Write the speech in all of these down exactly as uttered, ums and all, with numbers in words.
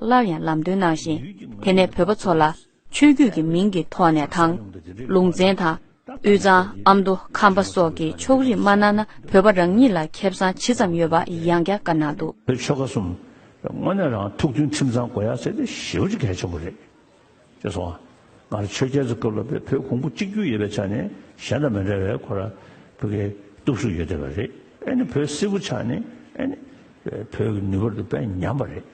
སླར་ཡང་ལམ་སྟོན་གནང་ཞིང་། དེ་ནས་བོད་པ་ཚོ་ལ་ཆོས་བརྒྱུད་ཀྱི་མིང་གི་ཐོག་ནས་དང་། ལུང་ཚན་དང་། དབུས་གཙང་། ཨ་མདོ། ཁམས་པ་སོགས་ཀྱི་ཕྱོགས་རིས་མ་གནང་ན་བོད་པ་རང་ཉིད་ལ་ཁེ་བཟང་ཇི་ཙམ་ཡོད་པ་ཡང་བསྐྱར་བཀའ་གནང་འདུག། བོད་ཆོལ་ཁ་གསུམ་དངོས་གནས་རང་ཐུགས་མཐུན་ཁྲིམས་གཙང་དགོས་ཡ་ཟེར་དེ་ཞེ་པོ་ཅིག་གལ་ཆེན་པོ་རེད། ཅེས་སོང་། ང་རང་ཆོས་རྒྱལ་ཚོའི་སྐབས་ལ་བོད་གོང་བུ་གཅིག་གྱུར་ཡོད་པའི་ཆ་ནས་གཞན་དང་མི་འདྲ་བའི་ཁོ་ར་བོད་ཀྱི་སྟོབས་ཤུགས་ཡོད་བསྡད་པ་རེད། ཨེ་ནི་བོད་སིལ་བུ་ཆགས་ནས་ཨེ་ནི་བོད་ཀྱི་ནུས་པ་དེ་དཔེ་ཉམས་པ་རེད།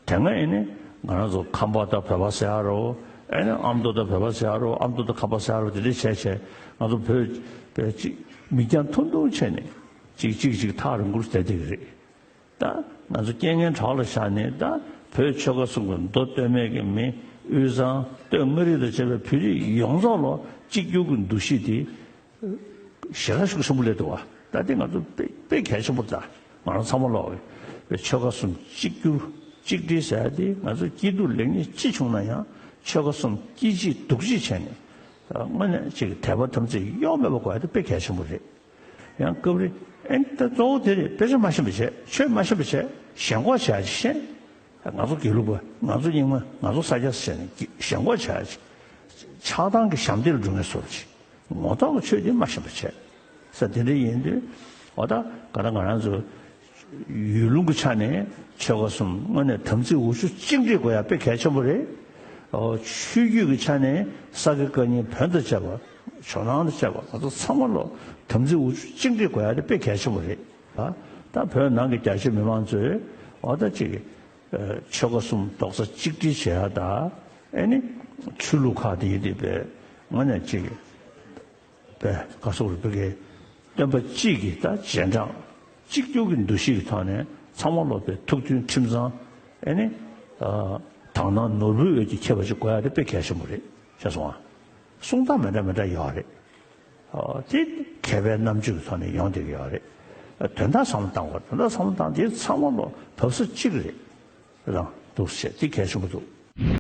དེ་སྔ་ཨེ་ནི་ང་རང་ཚོ་ཁམས་པ་དང་བོད་པ་ཟེར་ཡ་རོ། ཨེ་ནི་ཨ་མདོ་དང་བོད་པ་ཟེར་ཡ་རོ། ཨ་མདོ་དང་ཁམས་པ་ཟེར་ཡ་རོ། དེ་འདྲ་བྱས་བྱས་ང་ཚོ་བོད་བོད་གཅིག་མིག་རྒྱང་ཐུང་ཐུང་བྱས་ནས་གཅིག་གཅིག་གཅིག་ཐག་རིང་པོར་བསྡད་བསྡད་ཀྱི་རེད། ད་ང་ཚོ་རྐྱེན་ངན་གྲགས་ལ་བཞག་ནས་ད་བོད་ཆོལ་ཁ་གསུམ་གྱི་མདོ་སྟོད་སྨད་ཀྱི་མི། དབུས་གཙང་སྟོད་མངའ་རིས་དང་བཅས་པའི་བོད་རིགས་ཡོངས་རྫོགས་ལ་གཅིག་གྱུར་གྱི་འདུ་ཤེས་དེ་ཞེ་དྲག་ཤུགས་ཆེན་པོ་སླེབས་འདུག་བ། ད་དེ་ང་ཚོ་དཔེ་དཔེ་གལ་ཆེན་པོ་རེད། ད་ང་རང་ཚང་མ་ལོག་བོད་ཆོལ་ཁ་གསུམ་གཅིག་གྱུར་གཅིག་སྒྲིལ་ཟེར་ཡ་དེ་ང་ཚོ་སྐྱིད་སྡུག་ལེགས་ཉེས་ཅི་བྱུང་ན་ཡང་ཆོལ་ཁ་གསུམ་སྐྱིད་གཅིག་སྡུག་གཅིག་བྱས་ནས་དངོས་གནས་ཅིག་དད་པ་དམ་ཚིག་གཡོ་མེད་པ་དགོས་ཡ་དེ་དཔེ་གལ་ཆེན་པོ་རེད། ཡང་སྐབས་རེ་ཨེ་ད་གཙོ་བོ་དེ་རེད། དཔེ་ཆ་མ་ཤེས་པ་བྱས། ཆོས་མ་ཤེས་པ་བྱས། ཞེན་ཁོག་བྱས་ཅིག་ཤེས། ང་ཚོ་དགེ་ལུགས་པ། ང་ཚོ་རྙིང་མ། ང་ཚོ་ས་སྐྱ་ཟེར་ནས་ཞེན་ཁོག་བྱས་ཅིག། ཆགས་སྡང་གི་ཞབས་འདེགས་ལ་འགྲོ་མཁན་བཟོ་འདྲ་ཅིག། ངོ་ཐོག་གི་ཆོས་དེ་མ་ཤེས་པ་བྱས་ས་དེ་འདྲ་ཡིན་དུས། འོ་ད་ག་ད་ང་རང་ཚོ་ཡུལ་ལུང་གི་ཆ་ནས་ཆོལ་ཁ་གསུམ་དངོས་གནས་དམ་ཚིག་འུ་ཆོ་གཅིག་སྒྲིལ་དགོས་ཡ་དཔེ་གལ་ཆེན་པོ་རེད། ཨོ། ཆོས་བརྒྱུད་ཀྱི་ཆ་ནས་ས་དགེ་བཀའ་རྙིང་བོན་དང་བཅས་པ། ཇོ་ནང་དང་བཅས་པ་ང་ཚོ་ཚང་མ་ལོ་དམ་ཚིག་འུ་ཆོ་གཅིག་སྒྲིལ་དགོས་ཡ་དེ་དཔེ་གལ་ཆེན་པོ་རེད། ཨ། ད་བོད་ནང་གི་རྒྱ་ཆེ་མི་མང་ཚོས་འོ་ད་ཅིག་ཆོལ་ཁ་གསུམ་རྡོག་རྩ་གཅིག་སྒྲིལ་བྱེད་ཡ་ད། ཨེ་ནི་ཆོས་ལུགས་ཁག་དེ་ཡིན་དེ་བས་དངོས་གནས་ཅིག་པའི་བཀའ་ཟུར་བོད་ཀྱི་སྟོན་པ་གཅིག་གི་ད་རྗེས་འབྲང་གཅིག་གྱུར་གྱི་འདུ་ཤེས་ཀྱི་ཐོག་ནས་ཚང་མ་ལོ་པའི་ཐུགས་མཐུན་ཁྲིམས་གཙང་། ཨེ་ནི་དག་སྣང་ནོར་བུའི་འོད་ཀྱིས་ཁྱབ་པ་ཞིག་དགོས་ཡ་དེ་དཔེ་གལ་ཆེན་པོ་རེད། ཤེས་སོང་ཨ། གསུང་སྟངས་མི་འདྲ་མི་འདྲ་ཡོད་རེད། དེ་མཁས་པའི་རྣམ་དཔྱོད་ཀྱི་ཐོག་ནས་ཡོང་བསྡད་ཀྱི་ཡོད་རེད། དོན་དག་བསམ་བློ་བཏང་དགོས། དོན་དག་བསམ་བློ་བཏང་དེ་ཚང་མ་ལོ་བབས་ས་གཅིག་རེད། རང་འདུག་བྱས་དེ་གལ་ཆེན་པོ་འདུག།